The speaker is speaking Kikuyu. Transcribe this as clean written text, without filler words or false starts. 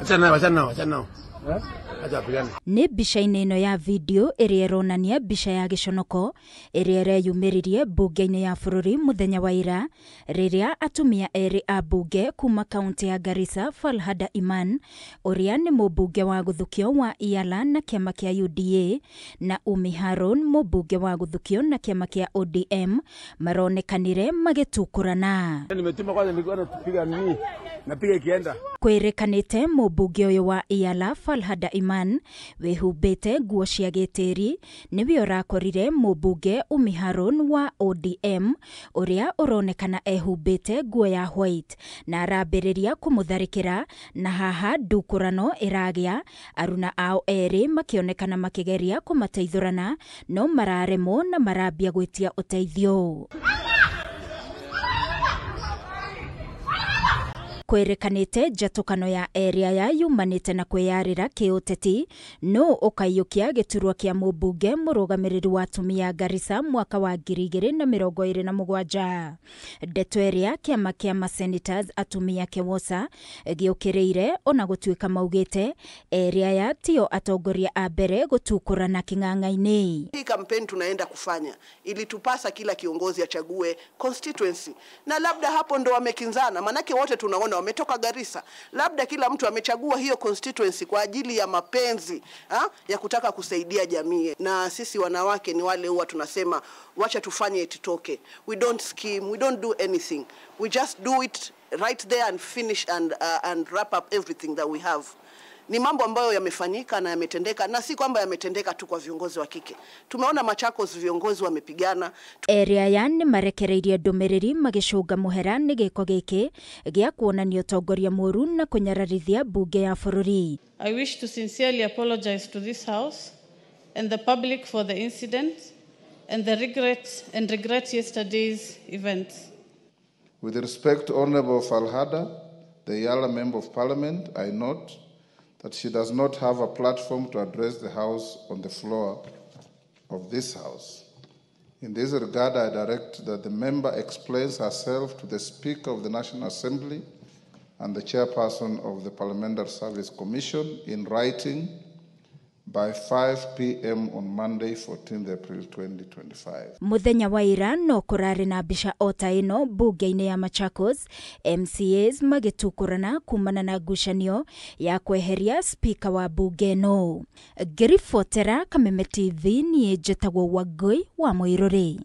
Achana nao. Nĩ mbica-inĩ ĩno ya video ĩrĩa ĩronania mbica ya gĩconoko ĩrĩa ĩreyumĩririe mbunge-inĩ ya bũrũri mũthenya wa ira rĩrĩa atumia erĩ a mbunge kuma kaunti ya Garissa Falhada Iman ũrĩa nĩ mũmbunge wa gũthukio wa Iala na kĩama kĩa UDA na Umi Haron mũmbunge wa gũthukio na kĩama kĩa ODM maronekanire magĩtukũrana. Nimetuma kwanza nilikuwa napiga nini napiga ikienda. Kwĩrĩkanĩte mũmbunge ũyũ wa Iala Falhada Iman wĩhumbĩte nguo cia gĩtĩri nĩwe ũrakorire mũmbunge Umi Haron wa ODM ũrĩa ũronekana ehumbĩte nguo ya white na arambĩrĩria kũmũtharĩkĩra na haha ndukũrano ĩragĩa aruna ao erĩ makĩonekana makĩgeria kũmateithũrana no mararemwo na marambia gwĩtia ũteithio. Kwĩrĩkanĩte njatũkano ya area ya yumanĩte na kwĩyarĩra kĩũteti no ũkaiyũkia gĩturwa kĩa mũmbunge mũrũgamĩrĩri wa atumia Garissa mwaka wa 2027. Ndeto ĩrĩa kĩama kĩa ma-senators atumia KEWOSA gĩũkĩrĩire ona gũtuĩka maugĩte area ya tio atongoria a mbere gũtukũrana kĩng'ang'a-inĩ. Hii campaign tunaenda kufanya ilitupasa kila kiongozi achague constituency, na labda hapo ndo wamekinzana, manake wote tunaona wametoka Garissa. Labda kila mtu amechagua hiyo constituency kwa ajili ya mapenzi ya kutaka kusaidia jamii. Na sisi wanawake ni wale huwa tunasema wacha tufanye ititoke. We don't scheme, we don't do anything. We just do it right there and finish and wrap up everything that we have. Ni mambo ambayo yamefanyika na yametendeka, na si kwamba yametendeka tu kwa viongozi wa kike. Tumeona Machakos viongozi wamepigana. Area ya nĩ marekereirie ndũmĩrĩri magĩcũnga mũhera nĩ gĩko gĩkĩ gĩa kuonania ũtongoria mũru na kũnyararithia mbunge ya bũrũri. I wish to sincerely apologize to this house and the public for the incident and the regret yesterday's events. With respect to Honorable Falhada, the Yala Member of Parliament, I note that she does not have a platform to address the House on the floor of this House. In this regard, I direct that the member explains herself to the Speaker of the National Assembly and the Chairperson of the Parliamentary Service Commission in writing by 5 p.m. on Monday, 14th April 2025. Muthenya wa ira no kũrarĩ na mbica o ta ĩno mbunge-inĩ ya Machakos, MCAs magĩtukũrana kumana na ngucanio ya kweheria spika wa mbunge ĩno. Ngĩribotera Kameme TV niĩ njĩtagwo Wangũi wa Mũirũrĩ.